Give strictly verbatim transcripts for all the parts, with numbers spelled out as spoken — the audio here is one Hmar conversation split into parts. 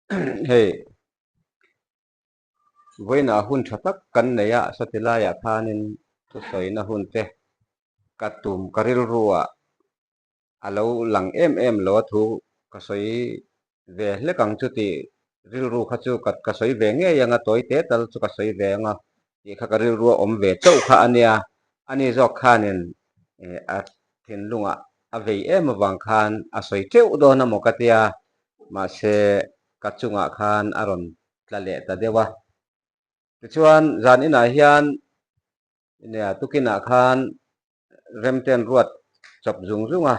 Hei, vawiina hun ṭha tak kan nei a, sawti laia khanin thusawina hun te ka tum, ka rilrua a lo lang em em lo a, thu ka sawi ve hlek ang chu ti, rilru kha chu ka, ka sawi ve ngei anga, tawi te tal chu ka sawi ve anga, ti kha ka rilrua awm ve chauh kha a nia. Ani zawk khanin, eh, a thinlunga a vei em avang khan a sawi teuh dawn a maw ka tia, mahse ka chungah khan a rawn tla leh ta deuh a. Tichuan, zan inah hian, nia, tukinah khan remten ruat chawp zung zung a.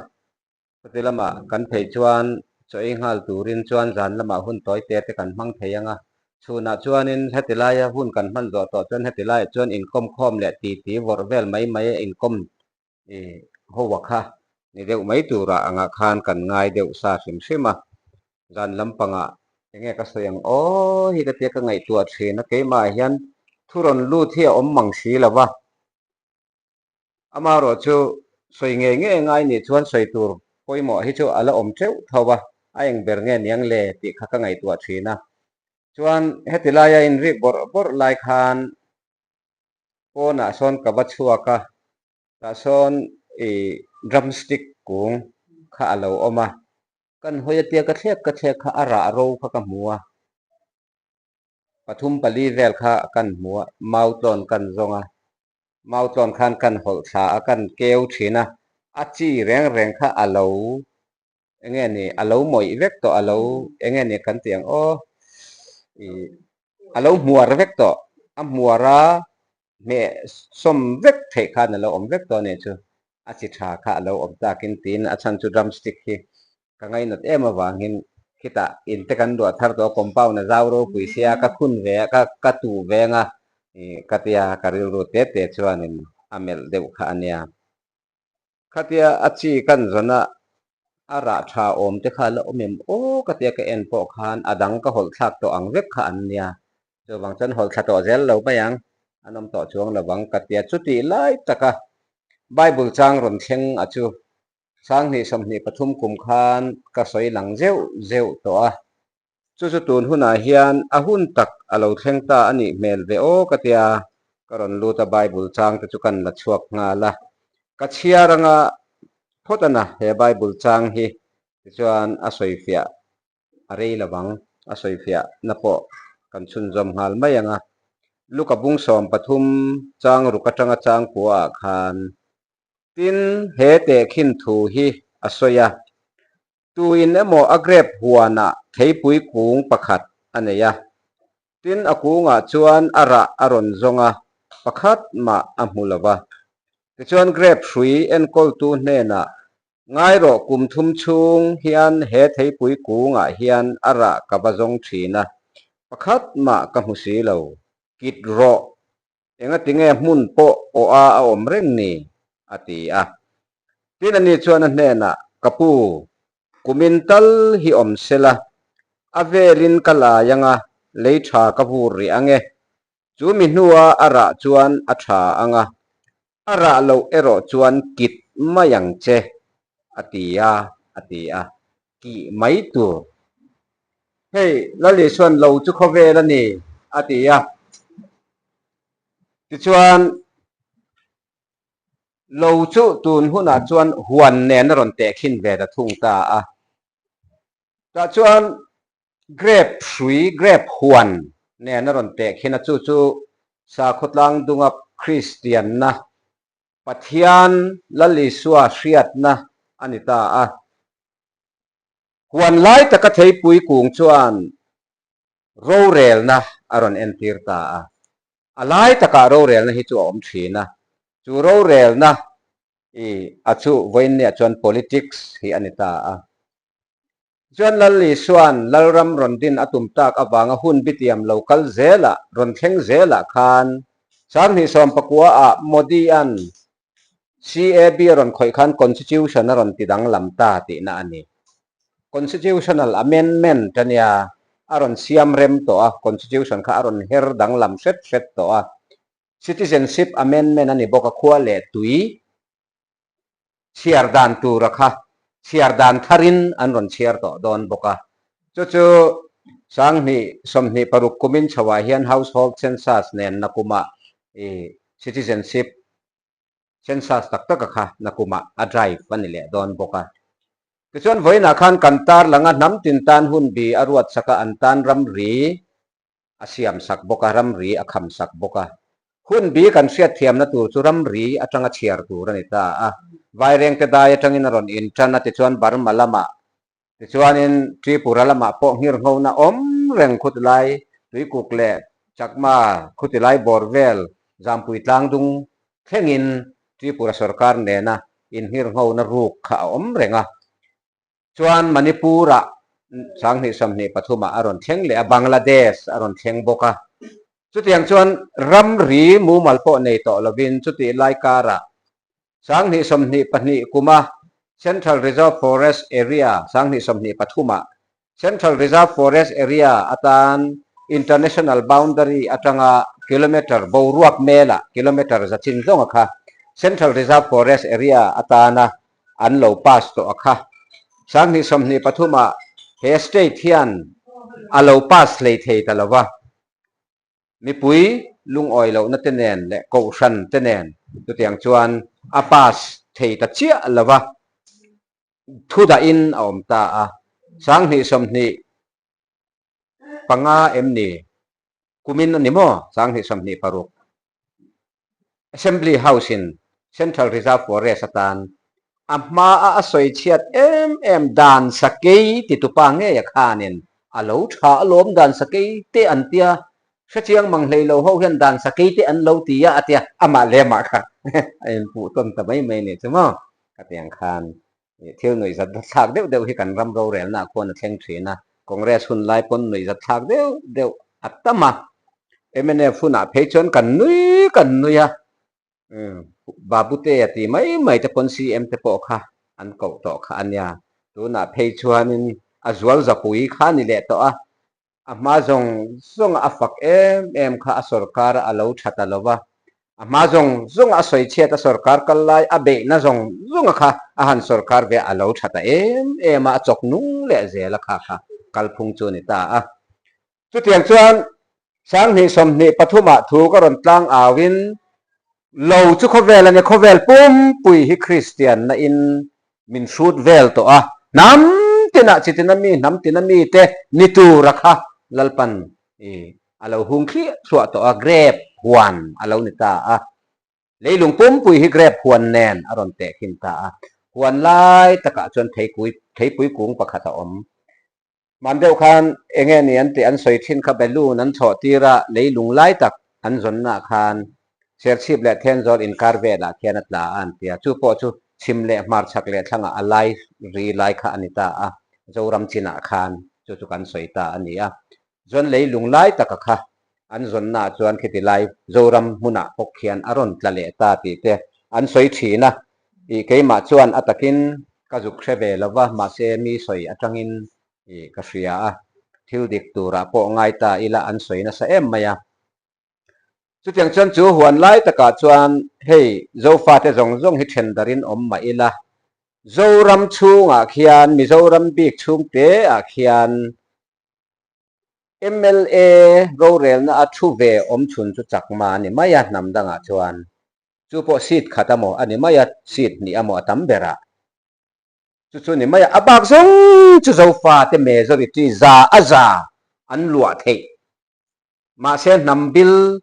Heti lamah kan phei chuan chaw ei nghal turin chuan zan lamah hun tawi te te kan hmang thei anga. Chhunah chuanin heti laia hun kan hman zawh tawh chuan heti laiah chuan inkawm khawm leh titi vawrh vel mai mai a inkawm, i, ho a kha ni deuh mai tura anga khan kan ngai deuh sa hrim hrim a. Zan lampangah enge ka sawi ang aw hi ka tia ka ngaihtuah ṭhin a, keimah hian thu rawn lut hi a awm mang si lo va. Amaherawhchu sawi ngei ngei a ngai nih chuan sawi tur pawimawh hi chu a la awm teuh tho va, a eng ber nge niang le tih kha ka ngaihtuah ṭhin a. Chuan heti laia inrik bawrh bawrh lai khan pawnah sawn ka va chhuak a, tah sawn i drumstick kung kha a lo awm a. Kan hawi a tia ka thlek ka thlek kha a rah ro kha ka hmu a. Pathum pali vel kha kan hmu a, mau tlawn kan zawng a, mau tlawn khan kan hawlh thla a, kan keu ṭhin a, a chi reng reng kha a lo, enge ni, a lo mawih vek tawh, a lo, enge ni kan tih ang aw, i, a lo hmuar vek tawh, a hmuar a, hmeh sawm vek theih khan a lo awm vek tawh a nih chu, a chi ṭha kha a lo awm takin tiin a chhan chu drumstick hi ka ngainat em avangin khitah in te kan luah thar tawh a, compound a zau ropui sia ka khun ve a, ka, ka tu veng a, i, ka tia ka rilru te te chuanin a melh deuh kha a nia. Khatia a chi kan zawn a, a rah ṭha awm te kha la awm em aw ka tia ka en pawh khan a dang ka hawlh thlak tawh ang vek kha an nia. Chuvang chuan hawlh thla tawh zel lo mai ang, an awm tawh chuang lo vang ka tia. Chuti lai taka Bible chang rawn thleng a chu, sanghnih sawmhnih pathum kum khan ka sawi lang zeuh zeuh tawh a. Chu chu tun hunah hian a hun tak a lo thleng ta a nih hmel ve aw ka tia, ka rawn lut a, Bible chang te chu kan la chhuak nghal a. Ka chhiar anga phawt a na he Bible chang hi, tichuan a sawi fiah a rei lo vang, a sawi fiah na pawh kan chhunzawm nghal mai ang a. Luka bung sawm pathum chang ruk aṭanga chang kua ah khan, tin he tehkhin thu hi a sawi a, tuin emaw a grep huana theipui kung pakhat a nei a, tin a kungah chuan a rah a rawn zawng a, pakhat mah a hmu lo va. Tichuan grep hrui enkawltu hnenah, ngai rawh, kum thum chhung hian he theipui kungah hian a rah ka va zawng ṭhin a, pakhat mah ka hmu si lo, kit rawh, engatinge hmun pawh awh a, a awm reng ni, a ti a. Tin ani chuan a hnenah, ka pu, kumin tal hi awm sela, a velin ka lai anga, lei ṭha ka vur rih ang e. Chu mi hnua a rah chuan a ṭha ang a, a rah loh erawh chuan kit mai ang che, a ti a, a ti a, kih mai tur. Hei, Lal Isuan lo chu khawvel a ni, a ti a. Tichuan, lo chu tun hunah chuan huan nen a rawn tehkhin ve ta thung ta a. Tah chuan grep hrui, grep huan nen a rawn tehkhin a, chu chu sakhaw tlang dunga Kristianna, Pathian Lal Isua hriatna a ni ta a. Huan lai taka theipui kung chuan rorelna a rawn entir ta a. A lai taka rorelna hi chu a awm ṭhin a. Chu rorelna i a chu vawiin nia chuan politics hi a ni ta a. Chuan Lal Isuan Lalram rawn din a tum tak avanga hun bitiam lo kal zela, rawn thleng zela khan, sanghnih sawm pakua ah Modi-an C A B a rawn khawih khan constitution a rawn ti danglam ta tihna a ni. Constitutional amendment a nia, a rawn siam rem tawh a, constitution kha a rawn her danglam hret hret tawh a. Citizenship amendment a ni bawk a, khua leh tui chhiar dan tura kha, chhiar dan tharin an rawn chhiar tawh dawn bawk a. Chu chu Sanghni sawmhni paruk kumin chhoa hian household census nenna kuma, eh, citizenship census tak taka kha na kuma a drive a ni leh dawn bawk a. Tichuan vawiinah khan kan tarlanga hnam tin tan hunbi a ruat saka an tan ramri a siam sak bawk a, ramri a kham sak bawk a. Hunbi kan hriat thiamna tur chu ramri atanga chhiar tur a ni ta a. Vairengte dai atangin a rawn inṭan a, tichuan Burma lamah, tichuanin Tripura lamah pawh ngirngona awm reng, khutilai Tuikuk leh Chakma khutilai bawr vel, Zampui tlang dung thlengin Tripura sorkar nena inngirngona ruk kha a awm reng a. Chuan Manipura sanghni sawmhni pathuma a rawn thleng leh a, Bangladesh a rawn thleng bawk a. Chutiang chuan ramri mumal pawh nei tawh lovin, chuti lai kara sanghni sawmhni pahnih kuma Central Reserve Forest Area, sanghni sawmhni pathuma Central Reserve Forest Area atan international boundary atanga kilometre boruak mela, kilometre zachin zawnga kha Central Reserve Forest Area atana an lo pass tawh a kha. Sanghni sawmhni pathuma he state hian a lo pass hlei thei ta lo va. Mipui lungawi lohna te nen leh kohhran te nen, chutiang chuan a pass thei ta chiah lo va. Thu dahin a awm ta a. Sanghni sawmhni panga em ni kumin a ni maw? Sanghni sawmhni paruk. Assembly House-in Central Reserve Forest atan a hmaa a sawi chhiat em em dan sakei titupa ngeia khanin a lo ṭha alawm, dan sakei te an tia. Hrechiang mang hlei lo ho hian dan sakei te an lo tia a tia, amah leh amah kha a inpuh tawn ta mai mai ni chu maw? Ka tiang khan, eh, thil nuihzat thlak deuh deuh hi kan ram rorelna khuan a thleng ṭhin a. Congress hun lai pawn nuihzat thlak deuh deuh a tam a. M N F hunah phei chuan kan nui, kan nui a. Hmm, Babu te a ti mai mai te pawn C M te pawh kha an koh tawh kha a nia. Tunah phei chuanin a zual zapui kha ni leh tawh a. A hma zawng zawnga a fak em em kha a sorkar a lo ṭha ta lo va. A hma zawng zawnga a sawi chhiat a sorkar kal lai a beihna zawng zawnga kha a han sorkar ve a lo ṭha ta em em a, a chawk nung leh zel a kha kha kalphung chu ni ta a. Chutiang chuan sanghni sawmhni pathuma thu ka rawn tlang auin, lo chu khawvel a ni, khawvel pumpui hi Kristianna in min hrut vel tawh a, hnam tina, chi tina mi, hnam tina mi te ni tura kha Lalpan, eh, a lo hung thliah thluah tawh a, grep huan a lo ni ta a. Leilung pumpui hi grep huan nen a rawn tehkhin ta a. Huan lai takah chuan theipui, theipui kung pakhat a awm. Man deuh khan enge ni an tih, an sawi ṭhin kha, balloon an chhawh tir a, leilung lai tak an zawnna khan Serchhip leh Thenzawl inkar velah khian a tla a an tia. Chu pawh chu chhim leh hmarchhak leh thlanga a lai ri lai kha a ni ta a. Zoram chinah khan chu chu kan sawi ta a ni a. Chuan leilung lai taka kha an zawnna chuan khiti lai Zoram hmuna pawh khian a rawn tla leh ta tih te an sawi ṭhin a. I, keimah chuan a takin ka zuk hre ve lo va, mahse, mi sawi aṭangin, i, ka hria a, thil dik turah pawh ngai ta ila an sawi nasa em mai a. Chutiang chuan chu huan lai takah chuan hei Zofa te zawng zawng hi ṭhen darin awm mah ila, Zoram chhungah khian, Mizoram bik chhung teah khian M L A rorelna a thu ve awm chhun chu Chakma a ni mai a, hnam dangah chuan. Chu pawh seat khat emaw a ni mai a, seat hnih emaw a tam ber a. Chu chu ni mai a, a bak zawng chu Zofa te majority za a za an luah theih. Mahse, hnam bil,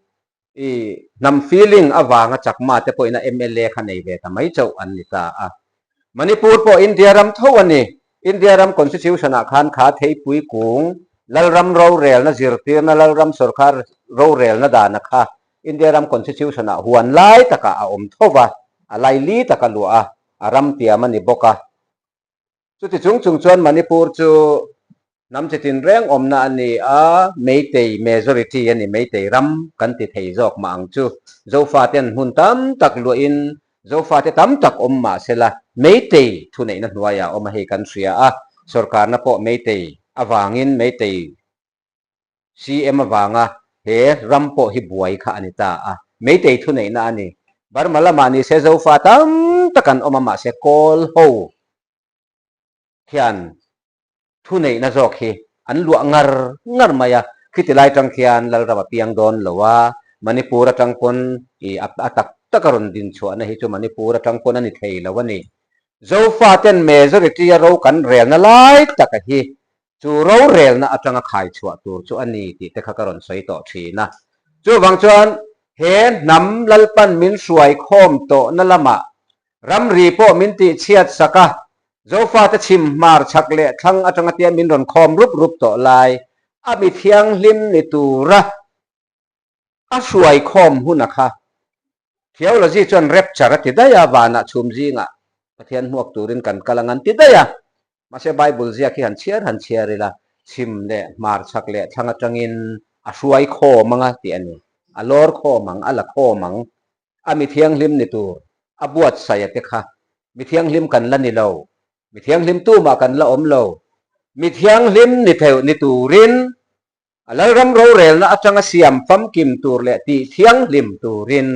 i, hnam feeling avanga Chakma te pawhin a M L A kha nei ve ta mai chauh an ni ta a. Manipur pawh India ram tho a ni. India ram constitution-ah khan kha theipui kung, lalram rorelna zirtirna, lalram sorkar rorelna dana kha India ram constitution-ah huan lai taka a awm tho va, a lai li taka luah a, a ram tiam a ni bawk a. Chuti chung chung chuan Manipur chu hnam chi tinreng awmna a ni a, Meitei majority a ni, Meitei ram kan ti thei zawk mah ang chu. Zofa ten hmun tam tak luahin, Zofa te tam tak awm mah sela, Meitei thuneihna hnuaia awm a hei kan hria a, sorkarna pawh Meitei avangin, Meitei C M avanga he ram pawh hi buai kha a ni ta a. Meitei thuneihna a ni. Burma lamah ni se, Zofa tam tak an awm a, mahse, Kawl ho hian thuneihna zawk hi an luah ngar ngar mai a. Khiti lai tang khian Lalram a piang dawn lo a, Manipur atang pawn i a, a tak taka rawn din chhuahna hi chu Manipur atang pawn a ni thei lo a ni. Zofa ten majority a ro kan relna lai taka hi chu rorelna atanga khai chhuah tur chu a ni tih te kha ka rawn sawi tawh ṭhin a. Chuvang chuan he hnam Lalpan min hruai khawm tawhna lama ramri pawh min tih chhiat sak a, Zofa te chhim hmar chhak leh thlang atanga tia min rawn khawm rup rup tawh lai a, mi thianghlim ni tura a hruai khawm huna kha theology chuan rapture a ti daih a, vanah chhum zingah Pathian hmuak turin kan kal ang an ti daih a. Mahse, Bible ziak hi han chhiar han chhiar ila, chhim leh hmar chhak leh thlang atangin a hruai khawm anga tih a ni. A lawr khawm ang, a la khawm ang. A mi thianghlim ni tur a buatsaih a te kha mi thianghlim kan la ni lo, mi thianghlim tumah kan la awm lo, mi thianghlim ni theuh ni turin a Lalram rorelna atanga siam famkim tur leh tih thianghlim turin,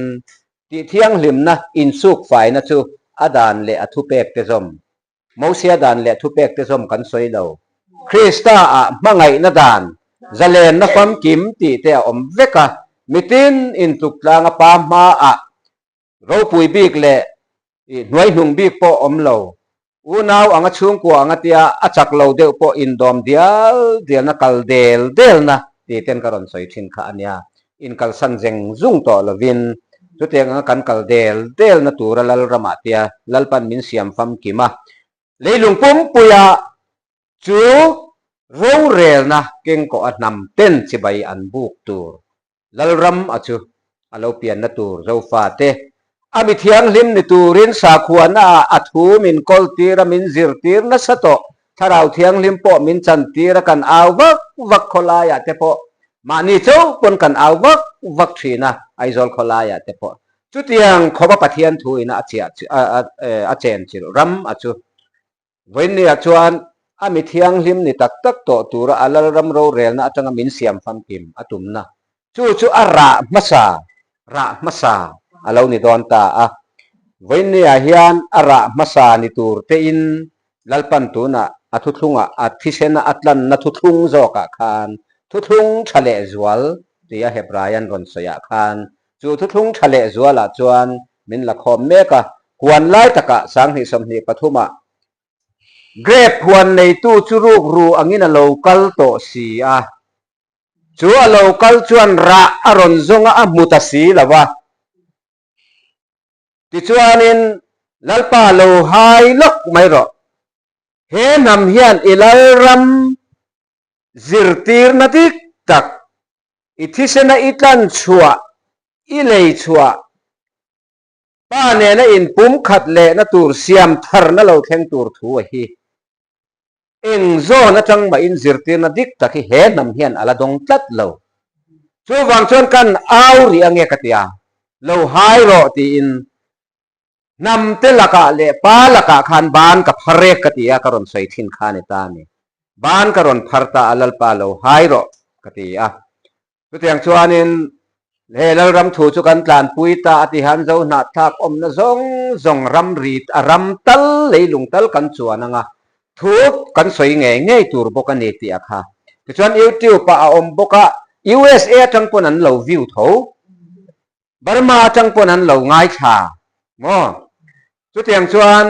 tih thianghlimna insukfaina chu a dan leh a thupek te zawm, Mosia dan leh thupek te zawm kan sawi lo, Krista a hmangaihna dan, zalenna famkim tih te a awm vek a, mitin intluk tlanga pa hma ah ropui bik leh i hnuai hnung bik pawh awm lo, unau anga chhungkua anga tia a chak lo deuh pawh indawm dial dialna, kal del delna tih ten ka rawn sawi ṭhin kha a nia. Inkalsan zeng zung tawh lovin, chutiang anga kan kal del delna tura Lalramah tia Lalpan min siam famkim a, leilung pumpuia chu rorelna kengkawha hnam ten chibai an buk tur Lalram a chu a lo pianna tur Zofa te a mi thianghlim ni turin sakhuana a thu min kawltir a, min zirtir nasa tawh, Thlarau Thianghlim pawh min chantir a, kan au vak vak khawlaiah te pawh, mahni chauh pawn kan au vak vak ṭhin a, Aizawl khawlaiah te pawh. Chutiang khawpa Pathian thu ina a chiah, a, a, eh, a chen chilh ram a chu. Vawiinniah chuan a mi thianghlim ni tak tak tawh tura a Lalram rorelna atanga min siam famkim a tumna chu chu a rah hmasa, rah hmasa a lo ni dawn ta a. Vawiinniah hian a rah hmasa ni tur tein Lalpan tunah a thuthlunga a thisena a tlanna thuthlung zawkah khan thuthlung ṭha leh zual tia Hebraian rawn sawiah khan chu thuthlung ṭha leh zualah chuan min la khawm mek a. Huan lai takah sanghnih sawmhnih pathumah grape huan neitu chu rukru angin a lo kal tawh si a. Chu a lo kal chuan rah a rawn zawng a, a hmu ta si lo va. Tichuanin Lalpa, lo hai lawk mai rawh. He hnam hian i Lalram zirtirna dik tak, i thisena i tlan chhuah, i lei chhuah, Pa nena inpumkhat lehna tur, siam tharna lo thleng tur thu a hi eng zawn atang mahin zirtirna dik tak hi he hnam hian a la dawng tlat lo. Chuvang chuan kan au rih ange ka ti a, lo hai rawh tiin hnam te lakah leh pa lakah khan ban ka phar e ka ti a, ka rawn sawi ṭhin kha a ni ta a ni. Ban ka rawn phar ta a, Lalpa lo hai rawh ka ti a. Chutiang chuanin he Lalram thu chu kan tlanpui ta a, ti han zo hnah thlak awmna zawng zawng, ram rit a, ram tal, leilung tal kan chuan anga thu kan sawi ngei ngei tur bawk a ni tih a kha. Tichuan YouTube-ah a awm bawk a, U S A atang pawn an lo view tho, Burma atang pawn an lo ngaithla maw. Chutiang chuan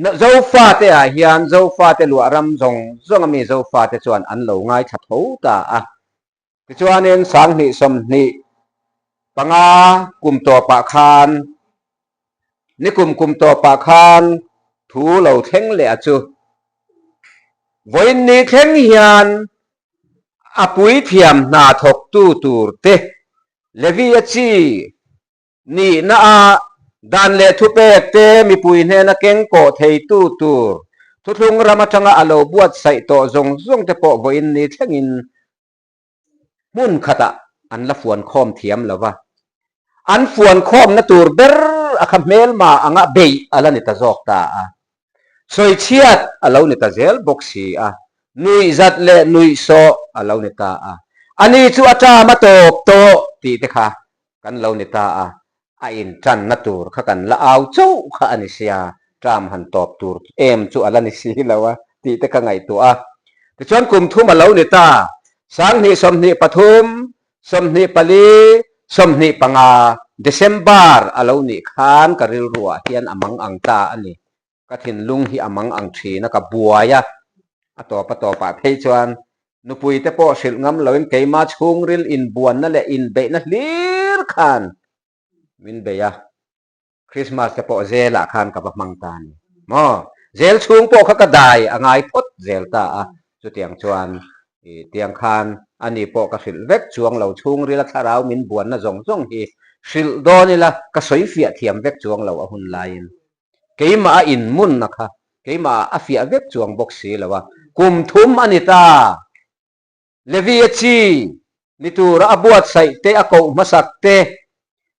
na-, Zofa te ah hian, Zofa te luah ram zawng zawng a mi Zofa te chuan an lo ngaithla tho ta a. Tichuanin sanghnih sawmhnih panga kum tawpah khan, nikum kum tawpah khan thu lo thleng leh a chu. Vawiin ni thleng hian a puithiam hna thawktu tur te, Levi a chi nihna a dan leh thupek te mipui hnena kengkawh theitu tur, thuthlung ram atanga a lo buatsaih tawh zawng zawng te pawh vawiin ni thlengin hmun khatah an la fuan khawm thiam lo va. An fuan khawmna tur ber a kha hmelma anga beih a la ni ta zawk ta a. Sawichhiat a lo ni ta zel bawk si a. Nuihzat leh nuihsawh a lo ni ta a. Ani chu a ṭam a tawp tawh tih te kha kan lo ni ta a. A inṭanna tur kha kan la au chauh kha a ni si a. Ṭam han tawp tur em chu a la ni si lo a tih te ka ngaihtuah a. Tichuan kum thum a lo ni ta, sanghni sawmhni pathum, sawmhni pali, sawmhni panga, December a lo nih khan ka rilruah hian a mang ang ta a ni. Ka thinlung hi a mang ang ṭhin a, ka buai a. A tawp a tawpah phei chuan nupui te pawh hrilh ngam loin keima chhungril inbuanna leh inbeihna hlir khan min bei a. Christmas te pawh zelah khan ka va hmang ta ni maw. Zel chhung pawh kha ka dai a ngai phawt zel ta a. Chutiang chuan, i, tiang khan ani pawh ka hrilh vek chuang lo, chhungrila thlarau min buanna zawng zawng hi hrilh dawn ila ka sawi fiah thiam vek chuang lo a hun laiin. Keimah a inmunna kha, keimah a fiah vek chuang bawk si lo a. Kum thum a ni ta. Levi a chi ni tura a buatsaih te, a koh hmasak te,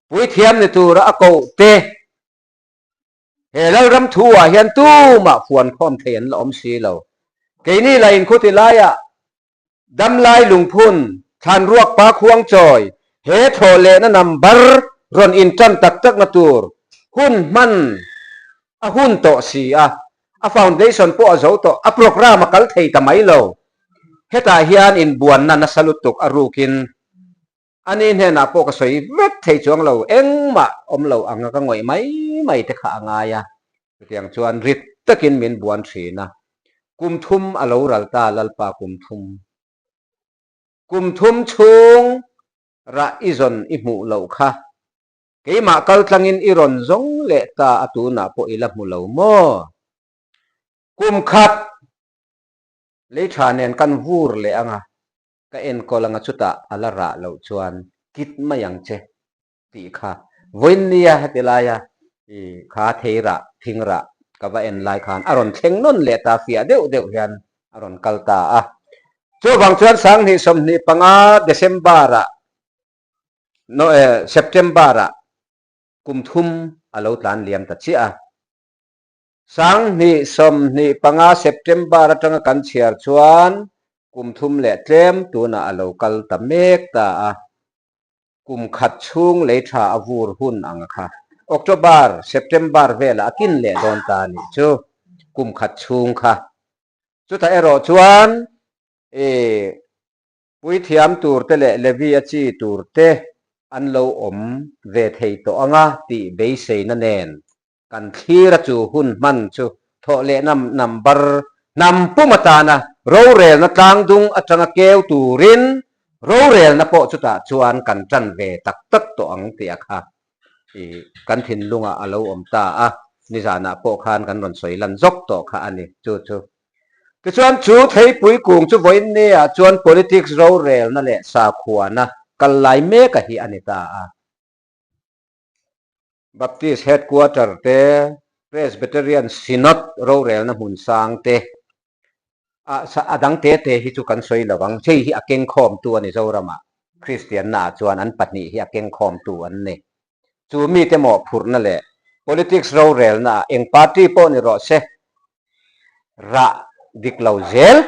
puithiam ni tura a koh te, he lalram thuah hian tumah fuan khawm thei an la awm si lo. Keini la inkhuti laia, damlai lungphun, thlanruak pa khuang chawi, he thawh lehna nambar rawn intan tak takna tur hun hman a hun tawh si a, a foundation pawh a zo tawh, a program a kal thei ta mai lo. Hetah hian inbuanna nasa lutuk a rukin, ani hnenah pawh ka sawi vek thei chuang lo, engmah awm lo anga ka ngawih mai mai te kha a ngai a. Chutiang chuan rit takin min buan ṭhin a. Kum thum a lo ral ta, Lalpa, kum thum. Kum thum chhung rah i zawn i hmuh loh kha. Keimah kal tlangin i rawn zawng leh ta a, tunah pawh i la hmu lo maw? Kum khat lei ṭha nen kan vur leh anga, ka enkawl anga, chutah a la rah loh chuan kit mai ang che tih kha. Vawiin nia heti laia, i, kha thei rah, thing rah ka va en lai khan a rawn thleng nawn leh ta, fiah deuh deuh hian a rawn kal ta a. Chuvang chuan sanghni sawmhni panga December-a, no, eh, September-a kum thum a lo tlan liam ta chiah a. Sanghni sawmhni panga September aṭanga kan chhiar chuan kum thum leh tlem tunah a lo kal ta mek ta a. Kum khat chhung lei ṭha a vur hun ang kha. October, September vela a kin leh dawn ta a nih chu. Kum khat chhung kha. Chuta erawh chuan, e, puithiam tur te leh Levi a chi tur te an lo awm ve thei tawh ang a tih beiseina nen kan thlir a, chu hun hman chu thawh leh nam, nambar hnam pum atana rorelna tlang dung aṭanga keu turin rorelna pawh chutah chuan kan ṭan ve tak tak tawh ang tih a kha, i, kan thinlunga a lo awm ta a, nizanah pawh khan kan rawn sawi lan zawk tawh kha a ni chu chu. Tichuan chu theipui kung chu vawiin nia chuan politics rorelna leh sakhuana kal lai mek a hi a ni ta a. Baptist headquarter te, Presbyterian Synod rorelna hmun sang te, a, sa, a dang te te hi chu kan sawi lo vang. Hei hi a kengkhawmtu a ni Zorama Kristianna ah chuan an pahnih hi a kengkhawmtu an ni. Chu mite mawhphurhna leh politics rorelna ah eng party pawh ni rawh se, rah dik lo zel.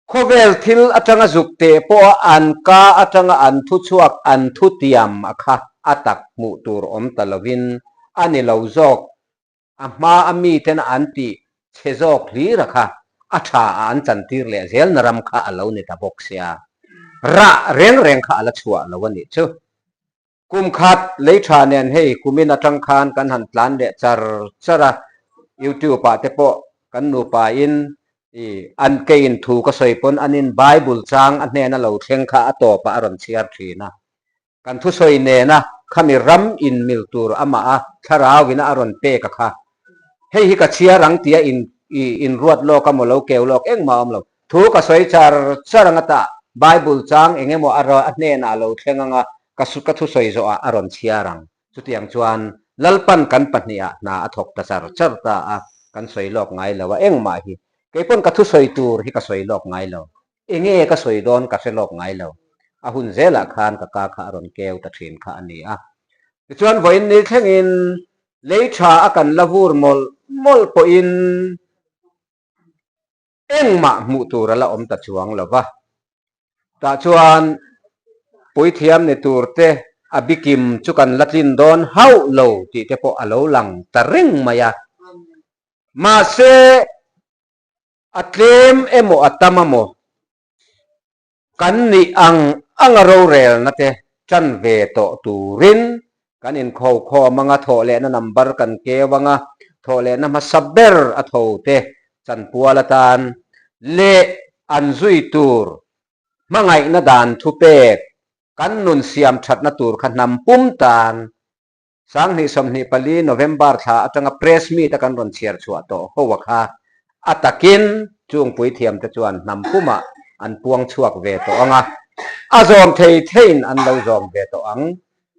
Khawvel thil aṭanga zuk te pawh a, an ka aṭanga an thu chhuak, an thu tiam a kha a tak hmuh tur awm ta lovin a ni lo zawk. A hma a mi tena an tih chhe zawk hlir a kha, a ṭha a an chantir leh zelna ram kha a lo ni ta bawk sia. Rah reng reng kha a la chhuah lo a nih chu. Kum khat lei ṭha nen hei kumin aṭang khan kan han tlan leh char char a, YouTube-ah te pawh kan nupa in, i, an keiin thu ka sawi pawn an in Bible chang a hnena lo thleng kha a tawpah a rawn chhiar ṭhin a. Kan thusawi nena khami ram inmil tur amah a thlarauin a rawn pek a kha. Hei hi ka chhiar ang tia in, i, inruat lawk a maw, lo keu lawk engmah awm lo. Thu ka sawi char char ang a ta, Bible chang eng emaw a ra, a hnena a lo thleng ang a, ka su, ka thusawi zawh a, a rawn chhiar ang. Chutiang chuan Lalpan kan pahniha hna a thawk ta char char ta a, kan sawi lawk ngai lo a engmah hi. Kei pawn ka thusawi tur hi ka sawi lawk ngai lo. Eng nge ka sawi dawn ka hre lawk ngai lo. A hun zelah khan ka ka kha a rawn keu ta ṭhin kha a ni a. Tichuan vawiin ni thlengin lei ṭha a kan la vur mawlh mawlh pawhin engmah hmuh tur a la awm ta chuang lo va. Tah chuan puithiam ni tur te a bikim chu kan la tlin dawn hauh lo tih te pawh a lo lang ta reng mai a. Mahse, a tlem emaw a tam emaw, kan nih ang anga rorelna te ṭan ve tawh turin kan inkhawkhawm anga, thawhlehna number kan keu anga, thawhlehna hmasa ber a tho te chanpual atan le an zui tur hmangaihna dan thupek kan nun siam ṭhatna tur kha hnam pum tan, sang hnih sawmhnih pali November thla atanga press meet a kan rawn chhiar chhuah tawh ho a kha, a takin chung puithiam te chuan hnam puma an puang chhuak ve tawh ang a, a zawm thei theiin an lo zawm ve tawh ang.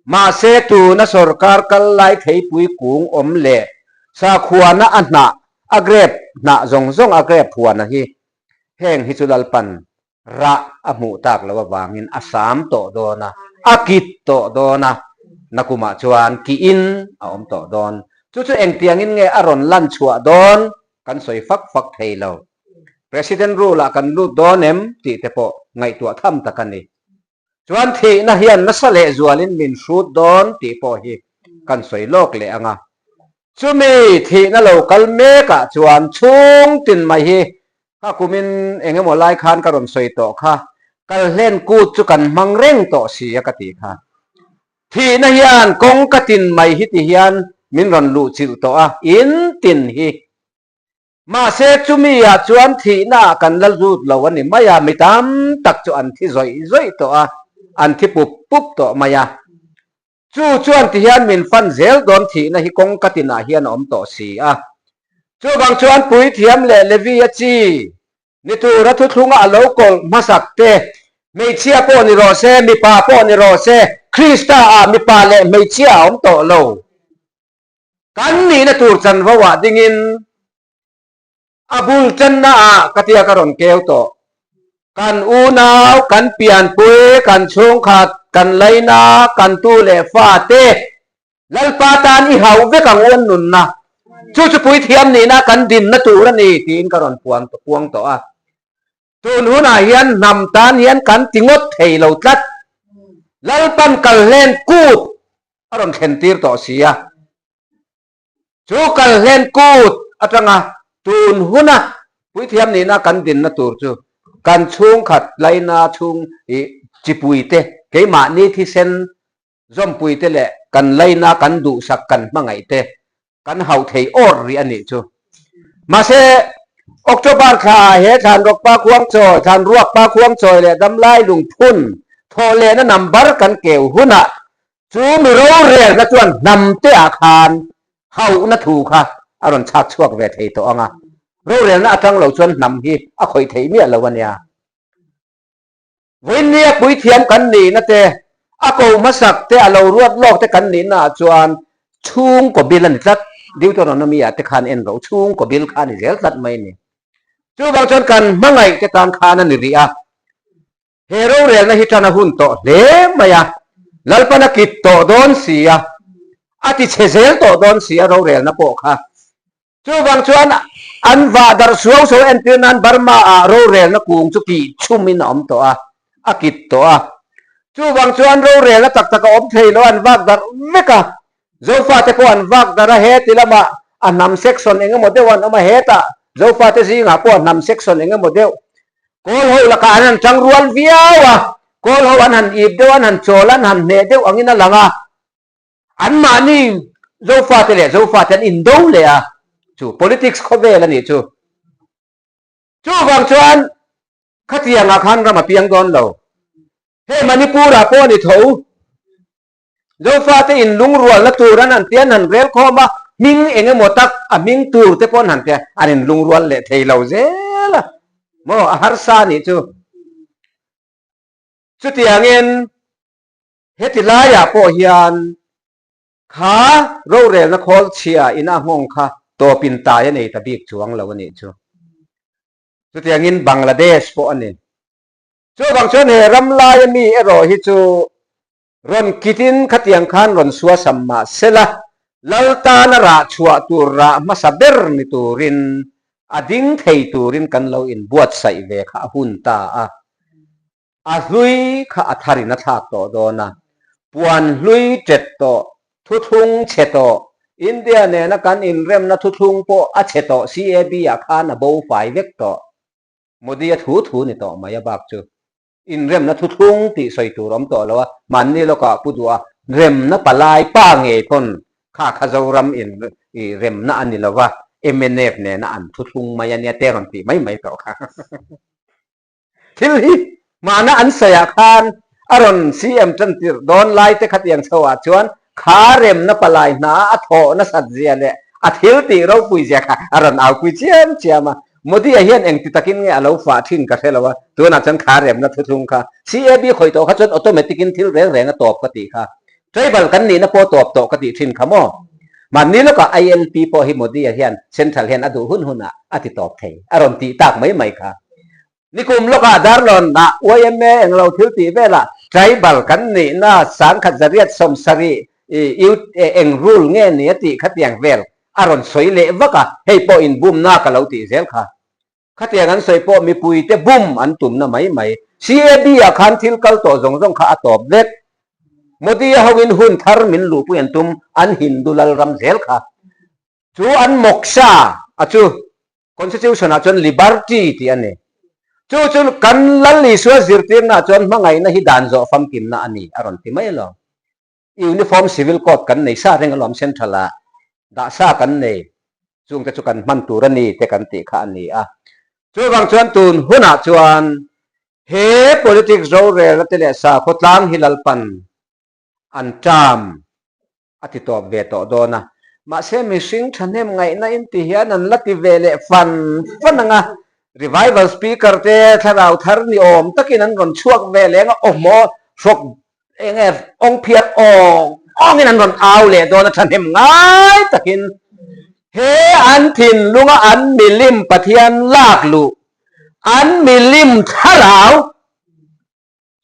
Mahse, tuna sawrkar kal lai theipui kung awm leh sakhuana a hnah, a grape hnah zawng zawng a grape huana hi, heng hi chu Lalpan rah a hmuh tak lo avangin a sam tawh dawn a, a kit tawh dawn a, nakumah chuan kiin a awm tawh dawn. Chu chu engtiangin nge a rawn lan chhuah dawn kan sawi fak fak thei lo. President rule-ah kan lut dawn em tih te pawh ngaihtuah tham tak a ni. Chuan thihna hian nasa leh zualin min hrut dawn tih pawh hi kan sawi lawk leh ang a. Chumi thihna lo kal mekah chuan chhung tin mai hi, kha kumin eng emaw lai khan ka rawn sawi tawh kha, kal hlen kut chu kan hmang reng tawh si a ka ti kha. Thihna hian kawng ka tin mai hi ti hian min rawn luh chilh tawh a, in tin hi. Mahse, chumiah chuan thihna kan la zut lo a ni mai a, mi tam tak chu an thi zawih zawih tawh a, an thi pup pup tawh mai a. Chu chuan ti hian min fan zel dawn, thihna hi kawng ka tinah hian a awm tawh si a. Chuvang chuan puithiam leh Levi a chi ni tura thuthlunga a lo kawlh hmasak te, hmeichhia pawh ni rawh se, mipa pawh ni rawh se, Krista-a mipa leh hmeichhia a awm tawh lo. Kan nihna tur chanvo-ah dingin a bul ṭanna-ah ka tia ka rawn keu tawh. Kan unau, kan pianpui, kan chhungkhat, kan laina, kan tu leh fate, Lalpa tan i hauh vek ang u an nunna. Chu chu puithiam nihna kan dinna tur a ni tiin ka rawn puang, puang tawh a. Tun hunah hian hnam tan hian kan ti ngawt thei lo tlat. Lalpan kal hlen kut a rawn thlen tir tawh si a. Chu kal hlen kut atanga tun huna puithiam nihna kan dinna tur chu kan chhungkhat laina chhung i chipui te, keimahni thisen zawmpui te leh kan laina kan duhsak kan hmangaih te kan hauh thei awr rih a nih chu. Mahse, October thla he thlan rawk pa khuang chawi, thlan ruak pa khuang chawi leh damlai lungphun thawhlehna number kan keu hunah chu mi rorelna chuan hnam te ah khan hauhna thu kha a rawn chhak chhuak ve thei tawh ang a. Rorelna a tang lo chuan hnam hi a khawih theih miah lo a nia. Vawiinnia puithiam kan nihna te, a ko hmasak te, a lo ruat lawk te kan nihna ah chuan chhungkaw bil a ni tlat. Deuteronomy-ah te khan en rawh, chhungkaw bil kha a ni zel tlat mai a ni. Chuvang chuan kan hmangaih te tan khan a ni rih a. He rorelna hi ṭan a hun tawh hle mai a. Lalpan a kit tawh dawn si a. A tichhe zel tawh dawn si a rorelna pawh kha. Chuvang chuan an vah darh suau suau entir nan Burma-ah rorelna kung chu kih chhumin a awm tawh a, a kit tawh a. Chuvang chuan rorelna tak tak a awm thei lo, an vak darh vek a. Zofa te pawh an vak darh a, he ti lamah a hnam section eng emaw deuh an awm a, hetah Zofa te zingah pawh a hnam section eng emaw deuh. Kawl ho lakah an han ṭang rual viau a, Kawl ho an han ip deuh, an han chawl, an han hneh deuh angin a lang a. Anmahni Zofa te leh Zofa te an indo leh a. Chu politics khawvel a nih chu. Chuvang chuan khatianga khan ram a piang dawn lo. Hei Manipur-ah pawh a ni tho. Zofa te inlungrualna tur an han ti, an han rel khawm a, hming eng emaw tak a hming tur te pawh an han ti a, an inlungrual leh thei lo zel a. Maw, a harsa a nih chu. Chutiangin heti laiah pawh hian kha rorelna khawl chhia ina nghawng kha tawpin tai a nei ta bik chuang lo a nih chu. Chutiangin Bangladesh pawh a ni. Chuvang chuan he ram laia mi erawh hi chu rawn kitin khatiang khan rawn suasam mah sela, Lal tana rah chhuah tur rah hmasa ber ni turin a ding thei turin kan lo inbuatsaih ve kha a hun ta a. A hlui kha a tharin a thlak tawh dawn a. Puan hlui ṭet tawh, thuthlung chhe tawh, India nena kan inremna thuthlung pawh a chhe tawh, C A B-ah khan a bo fai vek tawh. Modi-a thu thu ni tawh mai a bak chu. Inremna thuthlung tih sawi tur awm tawh lo a, hmanni lawka pu duh a, remna palai pa ngei pawn kha kha Zoram in, i, remna a ni lo va, M N F nena an thuthlung mai a nia te rawn tih mai mai tawh kha. Thil hi hmana an sawi a khan, a rawn C M ṭan tir dawn lai te khatiang chhoa chuan kha remna palai hna a thawh nasat zia leh a thil tih ropui zia kha a rawn aupui chiam chiam a. Modi-a hian engti takin nge a lo fah ṭhin ka hre lo a, tunah chuan kha remna thuthlung kha C A B khawih tawh kha chuan automatic-in thil reng reng a tawp ka tih kha. Tribal kan nihna pawh tawp tawh ka tih ṭhin kha maw. Hmanni lawka I L P pawh hi Modi-a hian central hian a duh hun hunah a ti tawp thei a rawn tih tak mai mai kha. Nikum lawka Darlawn-a Y M A englo thil tih vela tribal kan nihna sangkhat zariat sawmsarih i, i, e, eng rule nge ni a tih khatiang vel a rawn sawi leh vak a, hei pawh inbumna ka lo tih zel kha. Khatiang an sawi pawh mipuite bum an tumna mai mai. C A B-a khan thil kal tawh zawng zawng kha a tawp vek. Modi-a hoin hun thar min luhpui an tum, an Hindu lalram zel kha. Chu an moksha a chu constitution-ah chuan liberty tih a ni. Chu chu kan Lal Isua zirtirna chuan hmangaihna hi dan zawh famkimna a ni a rawn ti mai lo. Uniform civil code kan nei sa reng alawm central-a dah sa kan nei. Chungte chu kan hman tur a ni te kan tih kha a ni a. Chuvang chuan tun hunah chuan he politics rorelna te leh sakhaw tlang hi Lalpan an term a ti tawp ve tawh dawn a. Mahse, mihring ṭhahnem ngaihna in ti hian an la ti ve leh fan fan ang a. Revival speaker te thlarau thar ni awm takin an rawn chhuak ve leh ang a, awmaw, hrawk eng nge awng phiar awng awngin an rawn au leh dawn a, ṭhahnem ngai takin. He an thinlunga an milim Pathian lak luh, an milim thlarau,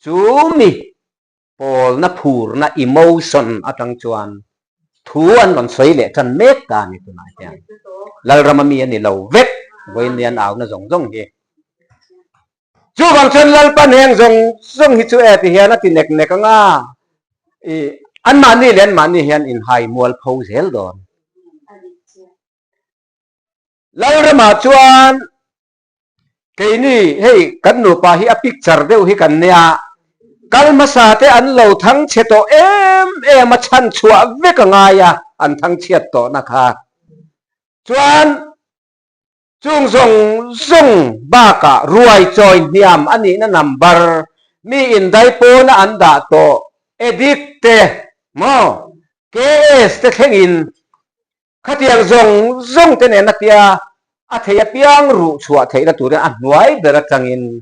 chu mi pawlna phurna emotion aṭang chuan thu an rawn sawi leh ṭan mek ta a ni tunah hian. Lalrama mi a ni lo vek, vawiin hian auna zawng zawng hi. Chuvang chuan Lalpan heng zawng zawng hi chu e ti hian a ti nek nek ang a. I, anmahni leh anmahni hian inhai mualpho zel dawn. Lalramah chuan keini hei kan nupa hi a picture deuh hi kan nia. Kal hmasa te an lo thang chhe tawh em em a, chhan chhuah vek a ngai a, an thang chhiat tawhna kha. Chuan chung zawng zawng bakah ruai chawi hniam a nihna number, mi indaipawna an dah tawh, addict te maw, K S te thlengin khatiang zawng zawng te nena tia a thei apiang ruh chhuah theihna turin a hnuai ber aṭangin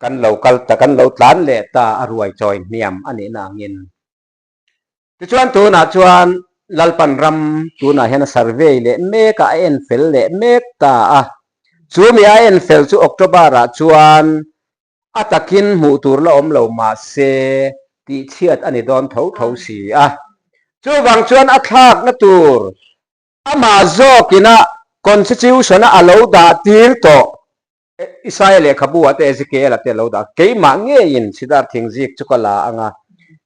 kan lo kal ta, kan lo tlan leh ta a ruai chawi hniam a nihna angin. Tichuan tunah chuan Lalpan ram tunah hian a survey leh mek a, a en fel leh mek ta a. Chu mi a en fel chu October-ah chuan a takin hmuh tur la awm lo mah se, tihchhiat a ni dawn tho tho si a. Chuvang chuan a thlakna tur ama zawkin a constitution-a a lo dah tir tawh, Isaiah lehkhabu-ah te, Ezekiel-ah te a lo dah. Keimah ngeiin Sidar Thingzik chu ka la ang a,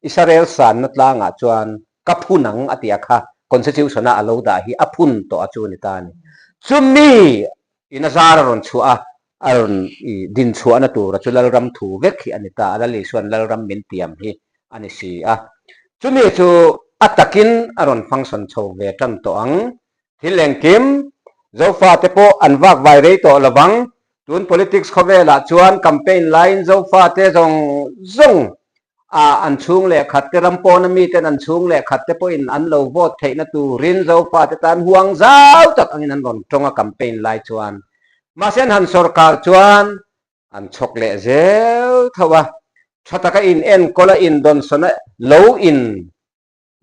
Israel sanna tlangah chuan ka phun ang a ti a kha, constitution-a a lo dah hi a phun tawh a chu ni ta a ni. Chumi in a zar a rawn chhuah a, a rawn i din chhuahna tura chu Lalram thu vek hi a ni ta a, Lal Isuan Lalram min tiam hi a ni si a. Chumi chu a takin a rawn function chho ve ṭan tawh ang. Thil engkim, Zofa te pawh an vak vai rei tawh lovang. Tun politics khawvelah chuan campaign laiin Zofa te zawng zawng a, an chhung leh khat te, ram pawna mi ten an chhung leh khat te pawhin an lo vote theihna turin Zofa te tan huang zau tak angin an rawn ṭawng a campaign lai chuan. Mahse, an han sawrkar chuan an chhawk leh zel tho a. Ṭha taka inenkawl a, indawnsawna lo in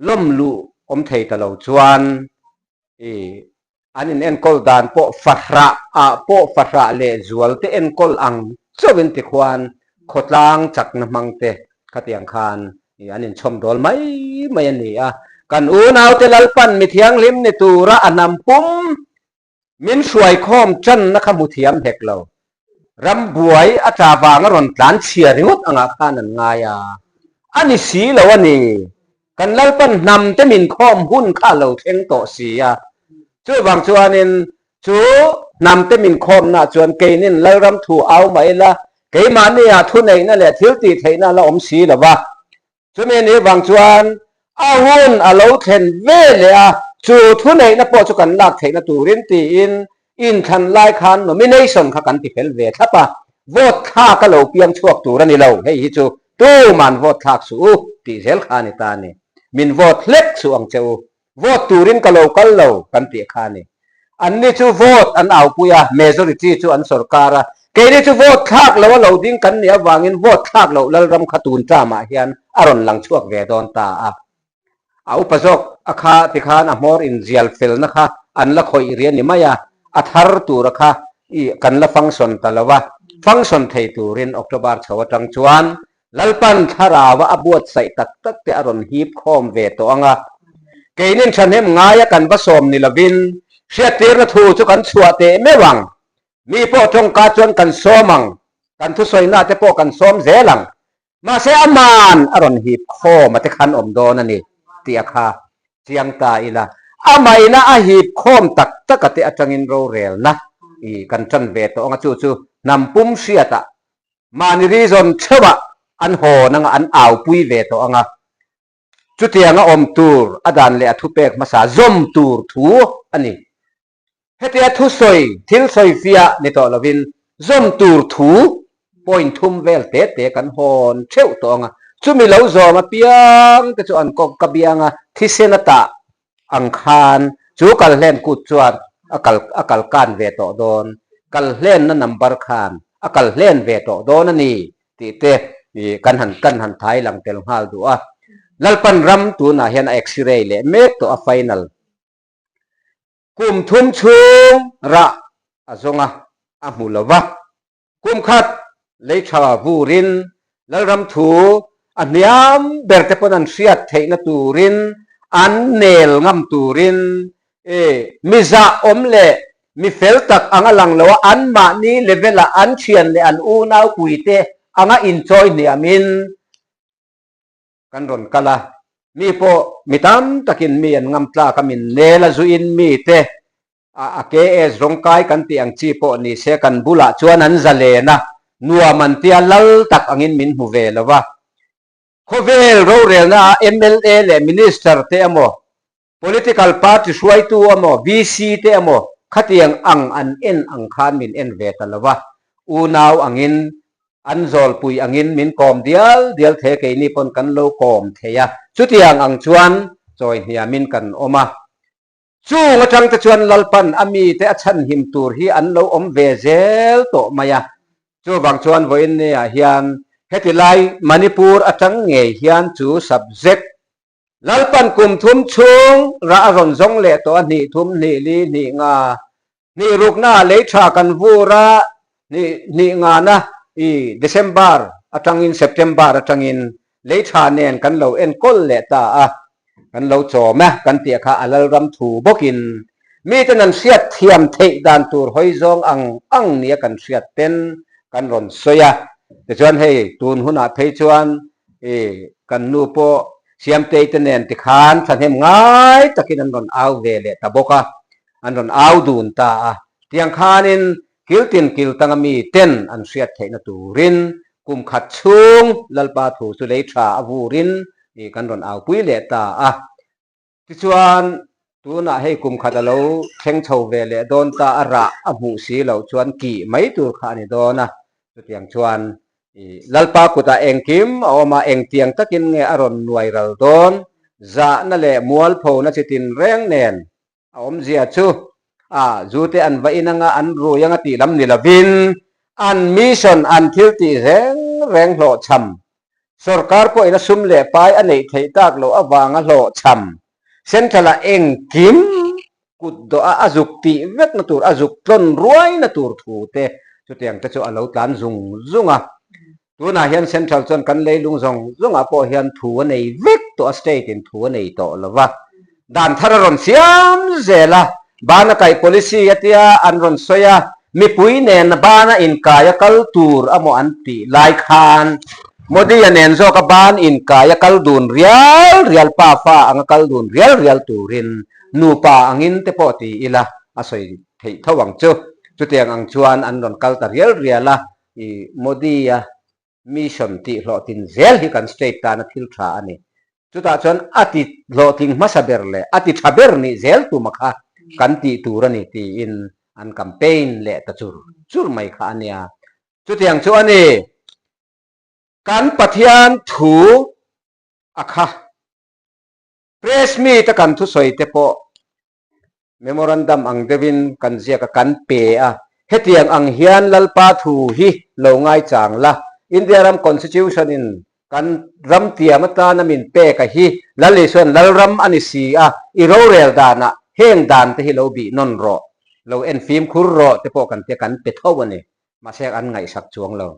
lawm luh awm thei ta lo chuan, i, an inenkawl dan pawh fahrah ah pawh fahrah leh zualte enkawl ang chauhin tikhuan khawtlang chakna hmang te khatiang khan, i, an inchhawm dawl mai mai a ni a. Kan unaute Lalpan mi thianghlim ni tura a hnam pum min hruai khawm ṭanna kha hmu thiam hek lo. Ram buai a ṭa vanga rawn tlan chhia ringawt angah khan an ngai a. A ni si lo a ni. Kan Lalpan hnam te min khawm hun kha lo thleng tawh si a. Chuvang chuanin chu hnam te min khawmna chuan keinin lalram thu au mai la, keimahnia thuneihna leh thil tih theihna la awm si lo va. Chumi ni vang chuan a hun a lo thlen ve leh a, chu thuneihna pawh chu kan lak theihna turin tiin inthlan lai khan nomination kha kan ti fel ve thlap a, vote thlak a lo piang chhuak tur a ni lo, hei hi chu tuman vote thlak suh u tih zel kha a ni ta a ni. Min vote hlek suh ang che u, vote turin ka lo kal lo kan tih kha a ni. Anni chu vote an aupui a, majority chu an sawrkar a. Keini chu vote thlak lo a lo ding kan nih avangin vote thlak lo lalram kha tun ṭamah hian a rawn lang chhuak ve dawn ta a. A upa zawk a kha tikhan a hmawr inzial felna kha an la khawih ri a ni mai a, a thar tura kha i kan la function ta lo va. Function thei turin October chho aṭang chuan Lalpan thlarauva a buatsaih tak tak te a rawn hip khawm ve tawh ang a. Keinin ṭhahnem ngaia kan va sawm ni lovin, hriattirna thu chu kan chhuah teh meuh ang. Mi pawh ṭawngka chuan kan sawm ang, kan thusawina te pawh kan sawm zel ang. Mahse, aman a rawn hip khawm a te khan awm dawn a ni, tia kha chiang ta ila. Amahin a hip khawm tak tak a te aṭangin rorelna i kan ṭan ve tawh ang a, chu chu hnam pum hriata mahni reason theuha an hawn anga, an aupui ve tawh anga. Chutianga awm tur a dan leh a thupek hmasa zawm tur thu a ni. Hetia thusawi, thil sawi fiah ni tawh lovin zawm tur thu point thum vel te te kan hawn theuh tawh anga. Chumi lo zawm apiang te chu an kawk ka bianga thisen ata ang khan chu kal hlen kut chuan a kal, a kal kan ve tawh dawn, kal hlenna number khan a kal hlen ve tawh dawn a ni tih te i kan han, kan han thai lang tel nghal duh a. Lalpan ram tunah hian a X-ray leh mek tawh a final. Kum thum chhung rah a zawng a, a hmu lo va. Kum khat lei ṭha vurin lalram thu a hniam ber te pawn an hriat theihna turin an nel ngam turin, e, mi zahawm leh mi fel tak anga lang lo a, anmahni level-a an ṭhian leh an unau pui te anga inchawi hniamin kan rawn kal a. Mi pawh mi tam takin mi an ngam tlak a, min nel a, zuin mi te a, a K S Rawngkai kan tih ang chi pawh ni se, kan bulah chuan an zalen a, nuam an tia, lal tak angin min hmu ve lo va. Khawvel rorelna a M L A leh minister te emaw, political party hruaitu emaw, V C te emaw, khatiang ang an en ang khan min en ve ta lo va. Unau angin, an zawlpui angin min kawm dial dial thei, keini pawn kan lo kawm thei a. Chutiang ang chuan chawi hniamin kan awm a. Chung aṭang te chuan Lalpan a mi te a chhan him tur hi an lo awm ve zel tawh mai a. Chuvang chuan vawiin niah hian heti lai Manipur aṭang ngei hian chu subject Lalpan kum thum chhung rah a rawn zawng leh tawh a, hnih thum, hnih li, hnih nga, hnih rukna lei ṭha kan vur a, hnih, hnih ngana i December aṭangin, September aṭangin lei ṭha nen kan lo enkawl leh ta a, kan lo chawm a, kan tih kha a lalram thu bawkin, mi ten an hriat thiam theih dan tur hawi zawng ang ang nia kan hriat ten kan rawn sawi a. Tichuan hei tun hunah phei chuan, e, kan nu pawh Siamtei te nen tikhan ṭhahnem ngai takin an rawn au ve leh ta bawk a, an rawn au dun ta a. Tiang khanin kil tin kil tanga mi ten an hriat theihna turin kum khat chhung Lalpa thu chu lei ṭha a vurin i kan rawn aupui leh ta a. Tichuan tunah hei kum khat a lo thleng chho ve leh dawn ta a, rah a hmuh si loh chuan kih mai tur kha a ni dawn a. Chutiang chuan i Lalpa kutah engkim a awm a, engtiang takin nge a rawn nuai ral dawn? Zahna leh mualphona chi tin reng nen a awmzia chu, a, zu te an va in anga, an rui anga tih lam ni lovin, an mission, an thil tih reng reng hlawhchham, sawrkar pawhin a sum leh pai a neih theih tak loh avanga hlawhchham, central-a engkim kut dawh a, a zuk tih vekna tur, a zuk tlawn ruaina tur thu te, chutiang te chu a lo tlan zung zung a. Tunah hian central chuan kan leilung zawng zawngah pawh hian thu a nei vek tawh a, state-in thu a nei tawh lo va. Dan thar a rawn siam zel a, bana kaih policy a tia an rawn sawi a, mipui nen bana inkai a kal tur emaw an tih lai khan, Modi-a nen zawka ban inkai a kal dun rial rial, pa fa anga kal dun rial rial turin nupa angin te pawh ti ila a sawi theih tho ang chu. Chutiang ang chuan an rawn kal ta rial rial a, i Modi-a mission tih hlawhtlin zel hi kan state tana thil ṭha a ni. Chutah chuan a ti hlawhtling hmasa ber leh a ti ṭha ber nih zel tuma kha kan tih tur a ni tiin an campaign leh ta chur chur mai kha a nia. Chutiang chu a ni. Kan Pathian thu a kha, press meet-a kan thusawi te pawh memorandum ang deuhin kan ziak a, kan pe a. Hetiang ang hian Lalpa thu hi lo ngai chang la, India ram constitution-in kan ram tiam atana min pek a hi, Lal Isuan Lalram a ni si a, i rorel dana heng dan te hi lo bih nawn rawh, lo en fimkhur rawh te pawh kan ti a, kan pe tho a ni. Mahse, an ngaihsak chuang lo.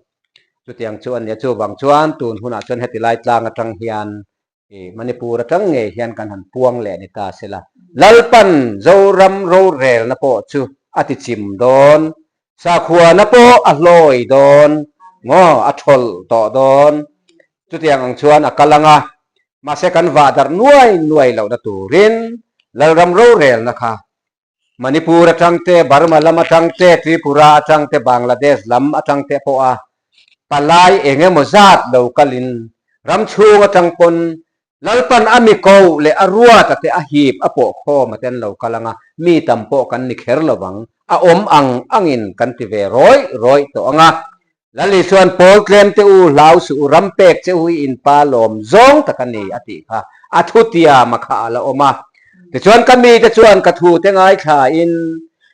Chutiang chu a nia, chuvang chuan tun hunah chuan heti lai tlang atang hian, i Manipur atang ngei hian kan han puang leh ni ta sela. Lalpan Zoram rorelna pawh chu a tichim dawn, sakhuana pawh a hlawi dawn, maw, a thawl tawh dawn. Chutiang ang chuan a kal ang a, mahse, kan vah darh nuai nuai lohna turin Lalram rorelna kha Manipur atang te, Burma lam atang te, Tripura atang te, Bangladesh lam atang te pawh a palai eng emaw zat lo kalin, ram chhung atang pawn Lalpan a mi ko leh a ruat a te a hip a pawh khawm a ten lo kal ang a, mi tam pawh kan ni kher lo vang, a awm ang angin kan ti ve rawi rawi tawh ang a. Lal Isuan pawl tlem te u, hlau suh u, ram pek che u, i inpa lawm zawng tak a ni a tih kha a thutiam a kha a la awm a. Tichuan ka mi te chuan ka thu te ngaithla in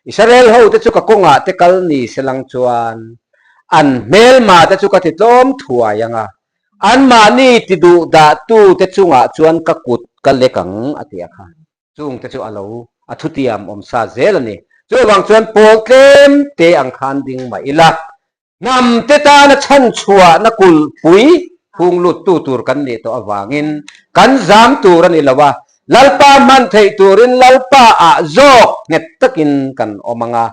Israel ho te chu ka kawngah te kal ni selang chuan an hmelma te chu ka ti tlawm thuai ang a. Anmahni ti duh dah tu te chungah chuan ka kut ka lek ang a ti a kha. Chung te chu a lo, a thutiam awm sa zel a ni. Chuvang chuan pawl tlem te ang khan ding mah ila. Hnam te tana chhanchhuahna kulhpui hung lut tu tur kan nih tawh avangin kan zam tur a ni lo a. Lalpa hman theih turin Lalpa ah zawk nghet takin kan awm ang a.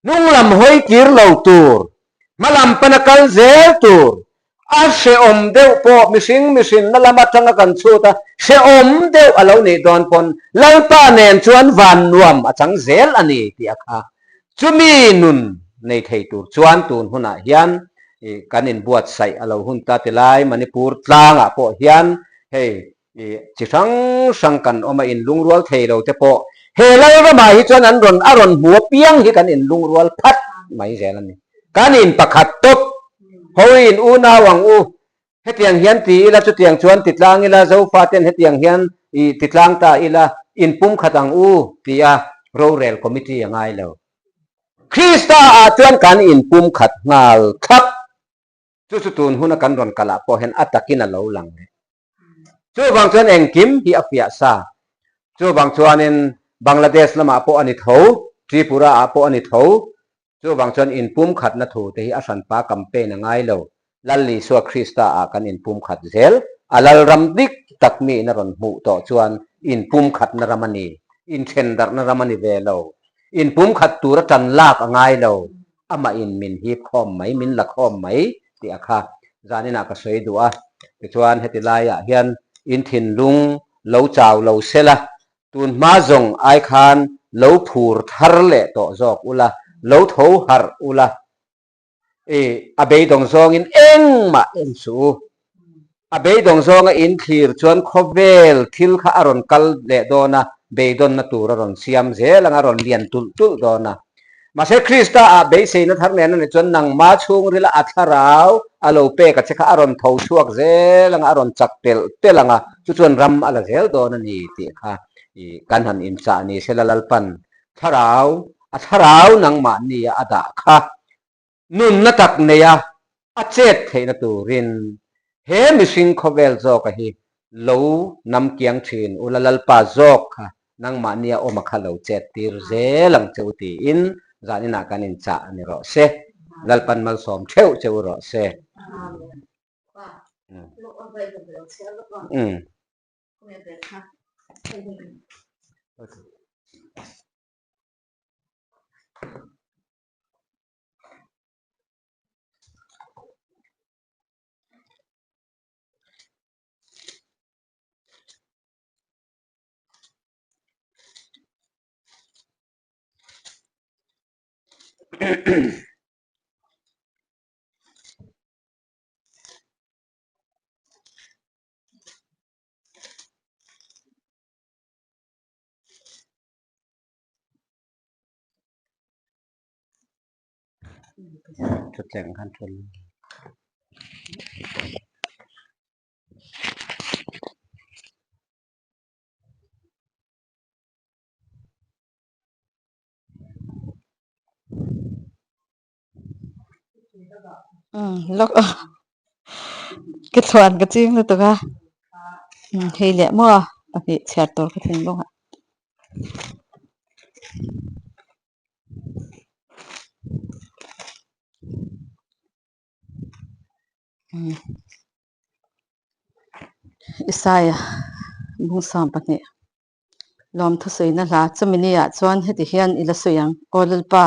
Hnung lam hawi kir lo tur, hma lam pana kal zel tur, a hrehawm deuh pawh mihring, mihrinna lam atanga kan chhut a, hrehawm deuh a lo nih dawn pawn Lalpa nen chuan van nuam a chang zel a ni tih a kha. Chumi nun nei thei tur chuan tun hunah hian, i, kan inbuatsaih a lo hun ta ti lai, Manipur tlangah pawh hian hei, i, chi hrang hrang kan awm a, inlungrual thei lo te pawh he Lalramah hi chuan an rawn, a rawn hmu apiang hi kan inlungrual phat mai zel a ni. Kan inpakhat tawp, ho in unau ang u, hetiang hian ti ila, chutiang chuan ti tlang ila, Zofa ten hetiang hian i ti tlang ta ila, inpumkhat ang u tia rorel committee a ngai lo. Krista ah chuan kan inpumkhat nghal thlap. Chu chu tun huna kan rawn kalah pawh hian a takin a lo lang. Chuvang chuan engkim hi a fiah sa. Chuvang chuanin Bangladesh lamah pawh a ni tho, Tripura ah pawh a ni tho. Chuvang chuan inpumkhatna thu te hi a hranpa campaign a ngai lo. Lal Isua Krista ah kan inpumkhat zel. A Lalram dik tak miin a rawn hmuh tawh chuan inpumkhatna ram a ni. Inṭhendarhna ram a ni ve lo. Inpumkhat tura ṭan lak a ngai lo. Amahin min hip khawm mai, min la khawm mai tih a kha zaninah ka sawi duh a. Tichuan heti laiah hian in thinlung lo chau lo sela, tun hma zawng ai khan lo phur thar leh tawh zawk ula, lo tho harh ula. E, a beidawng zawngin engmah en suh u. A beidawng zawnga in thlir chuan khawvel thil kha a rawn kal leh dawn a, beidawnna tur a rawn siam zel ang a, rawn lian tulh tulh dawn a. Mahse, Krista ah beiseina thar nen a nih chuan nangma chhungrila a thlarau a lo pek a che kha a rawn tho chhuak zel ang a, a rawn chak telh telh ang a, chu chuan ram a la zel dawn a ni tih kha i kan han inchah ni sela, Lalpan thlarau, a thlarau nangmahni a a dah kha nunna tak neia a chet theihna turin he mihring khawvel zawka hi lo namkiang ṭhin ula, Lalpa zawk kha nangmahnia awma kha lo chet tir zel ang che u tiin zaninah kan inchah a ni rawh se. Lalpan malsawm theuh che u rawh se. Mm. Mm. Thutleng khan thul. Lok. Ka thluan ka ching lutuk a. Hei le maw, a hmeh chhiar tur ka thinlung a. Isaia bung sawm pahni. Lawmthu suina hla. Chumi nia chuan heti hian i la sawi ang, Aw Lalpa,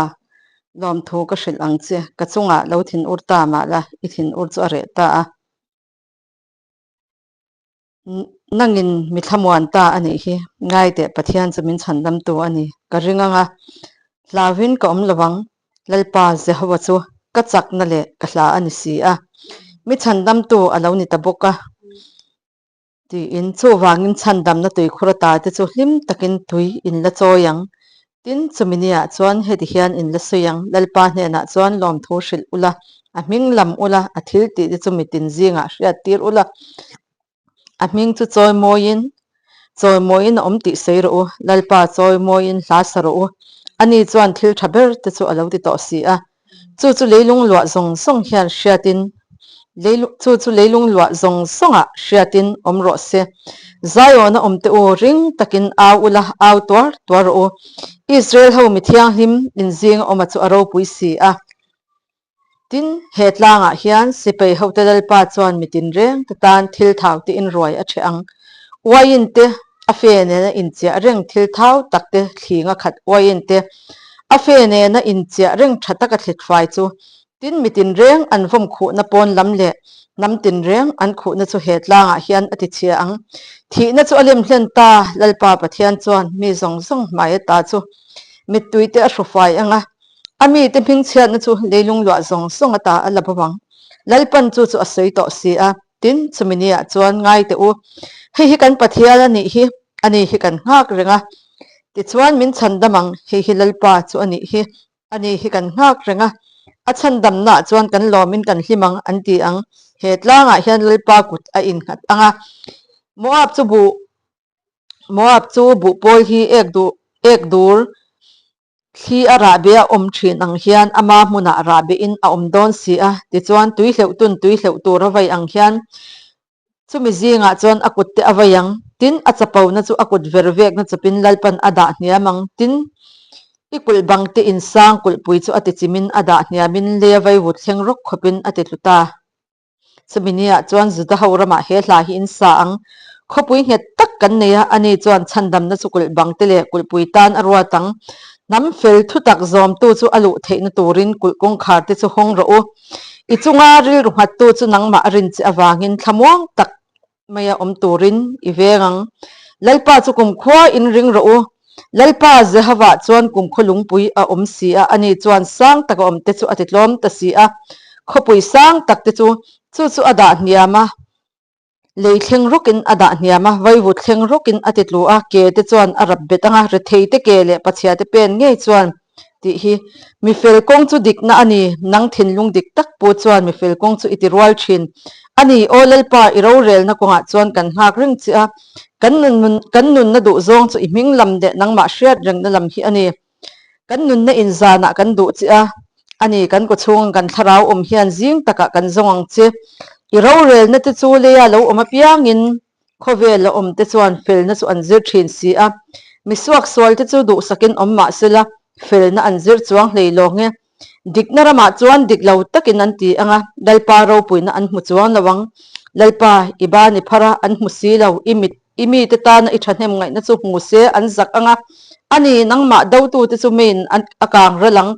lawmthu ka hrilh ang che, ka chungah lo thinur ta mah la, i thinur chu a reh ta a. Nangin mi thlamuan ta a nih hi, ngai teh, Pathian chu min chhandamtu a ni. Ka ring ang a, hlauin ka awm lo vang, Lalpa Jehova chu ka chakna leh ka hla a ni si a. Mi chhandamtu a lo ni ta bawk a. Tiin chuvangin chhandamna tuikhur ata te chu hlim takin tui in la chawi ang. Tin, chumi nia chuan heti hian in la sawi ang, Lalpa hnenah chuan lawmthu hrilh ula, a hming lam ula, a thil tih te chu mitin zingah hriat tir ula. A hming chu chawimawiin, chawimawiin a awm tih sawi rawh u, Lalpa chawimawiin hla sa rawh u. Ani chuan thil ṭha ber te chu a lo ti tawh si a. Chu chu leilung luah zawng zawng hian hriatin, leilu-, chu chu leilung luah zawng zawngah hriatin awm rawh se. Ziona awmte u, ring takin au ula, au tuar tuar rawh u. Israel ho mi thianghlim in zinga awma chu a ropui si a. Tin, he tlangah hian sipai hote Lalpa chuan mitin reng te tan thil thau te inruai a ṭhe ang. Uain te a fe nena inchiah reng thil thau tak te thlinga khat uain te a fe nena inchiah reng ṭha taka thlet fai chu. Tin, mitin reng an vawm khuhna pawn lam leh hnam tin reng an khuhna chu he tlangah hian a tichhia ang. Thihna chu a lemhlen ta, Lalpa Pathian chuan mi zawng zawng hmai ata chu mittui te a hru fai ang a. A mi te hming chhiatna chu leilung luah zawng zawng ata a la bo vang. Lalpan chu chu a sawi tawh si a. Tin, chumi nia chuan ngai teh u. Hei hi kan Pathian a nih hi, ani hi kan nghak reng a. Tichuan min chhandam ang, hei hi Lalpa chu a nih hi, ani hi kan nghak reng a. A chhandamna chuan kan lawmin kan hlim ang an ti ang. He tlangah hian Lalpa kut a innghat ang a. Moab chu buh, Moab chu buh pawl hi ek du-, ek dur thli a rah be a awm ṭhin ang hian ama hmunah rah bein a awm dawn si a. Tichuan tui hleuh tun tui hleuh tur a vai ang hian chumi zingah chuan a kut te a vai ang. Tin, a chapona chu a kut ver vekna chapin Lalpan a dah hniam ang. Tin, i kulh bang te insang kulhpui chu a tichimin a dah hniamin leia vaivut thleng rawk khawpin a titlu ta. Chumi nia chuan Juda ho ramah he hla hi in sa ang. Khawpui nghet tak kan nei a, ani chuan chhandamna chu kulh bang te leh kulhpui tan a ruat ang. Hnam fel thutak zawmtu chu a luh theihna turin kulh kawngkhar te chu hawng rawh u. I chunga rilru nghattu chu nangmah a rin che avangin thlamuang tak maia awm turin i veng ang. Lalpa chu kumkhua in ring rawh u. Lalpa Jehova chuan kumkhaw lungpui a awm si a, ani chuan sang taka awm te chu a titlawm ta si a. Khawpui sang tak te chu, chu chu a dah hniam a. Lei thleng rawkin a dah hniam a, vaivut thleng rawkin a titlu a, ke te chuan a rap bet ang a, rethei te ke leh pachhia te pen ngei chuan tih hi. Mi fel kawng chu dikna a ni, nang thinlung dik tak pu chuan mi fel kawng chu i tirual ṭhin a ni. Aw Lalpa, i rorelna kawngah chuan kan nghak reng che a, kan nun, kan nunna duh zawng chu i hming lam leh nangmah hriat rengna lam hi a ni. Kan nunna inzanah kan duh che a, a ni, kan kawchhung kan thlarau awm hian zing takah kan zawng ang che. I rorelna te chu leia lo awm apiangin, khawvela awm te chuan felna chu an zir ṭhin si a. Mi suaksual te chu duhsakin awm mah sela, felna an zir chuang hlei lo nge. Dikna ramah chuan dik lo takin an ti ang a, Lalpa ropuina an hmu chuang lo ang. Lalpa, i ban i phara an hmu si lo, i mit, i mite tana i ṭhahnem ngaihna chu hmu se an zak ang a. Ani, nangmah dotute chu miin an, a kang ral ang.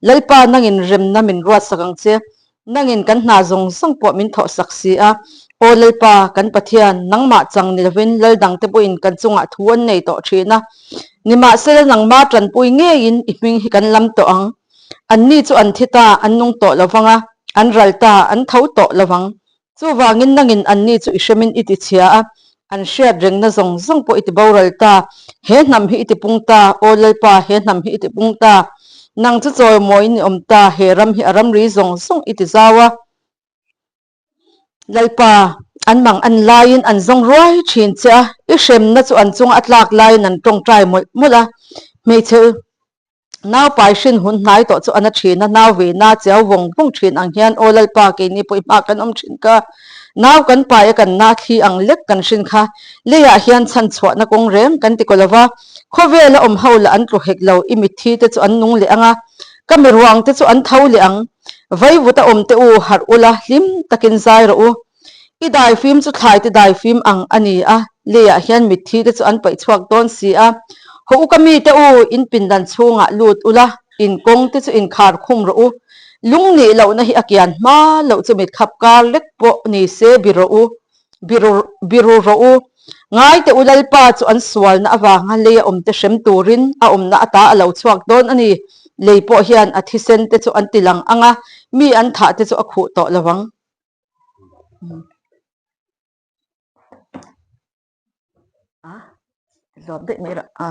Lalpa, nangin remna min ruatsak ang che. Nangin kan hna zawng zawng pawh min thawhsak si a. Aw Lalpa, kan Pathian, nangmah chang ni lovin lal dangte pawhin kan chungah thu an nei tawh ṭhin a. Nimahsela, nangma ṭanpui ngeiin i hming hi kan lam tawh ang. Anni chu an thi ta, an nung tawh lo vang a, an ral ta, an tho tawh lo vang. Chuvangin nangin anni chu i hremin i ti chhia a, an hriat rengna zawng zawng pawh i ti boral ta, he hnam hi i ti pung ta, aw Lalpa, he hnam hi i ti pung ta, nang chu chawimawiin i awm ta, he ram hi a ramri zawng zawng i ti zau a. Lalpa, an mang an laiin an zawng ruai ṭhin che a, i hremna chu an chunga a tlak laiin an ṭawngṭai mawlh mawlh a. Hmeichhe naupai hrin hun hnai tawh chu a na ṭhin a, nau ve na cheu vawng vawng ṭhin ang hian, aw Lalpa, keini pawh i hmaah kan awm ṭhin kha. Nau kan pai a, kan na thli ang lek kan hrin kha. Leiah hian chhanchhuahna kawng reng kan ti ko lo va. Khawvela awm ho lah an tlu hek lo, i mitthi te chu an nung leh ang a, ka mi ruang te chu an tho leh ang. Vaivuta awm te u, harh ula, hlim takin zai rawh u. I daifim chu thlai te daifim ang a ni a, leiah hian mitthi te chu an paih chhuak dawn si a. Hawh u ka mi te u, in pindan chhungah lut ula, in kawng te chu in khar khum rawh u. Lung nih lohna hi a kian hma loh chu mit khap kar lek pawh ni se, bi rawh u, biru, biru rawh u. Ngai te u, Lalpa chu an sualna avanga leia awm te hrem turin a awmna ata a lo chhuak dawn a ni. Lei pawh hian a thisen te chu an ti lang ang a, mi an thah te chu a khuh tawh lo vang. A, lawm daih mai rawh. A,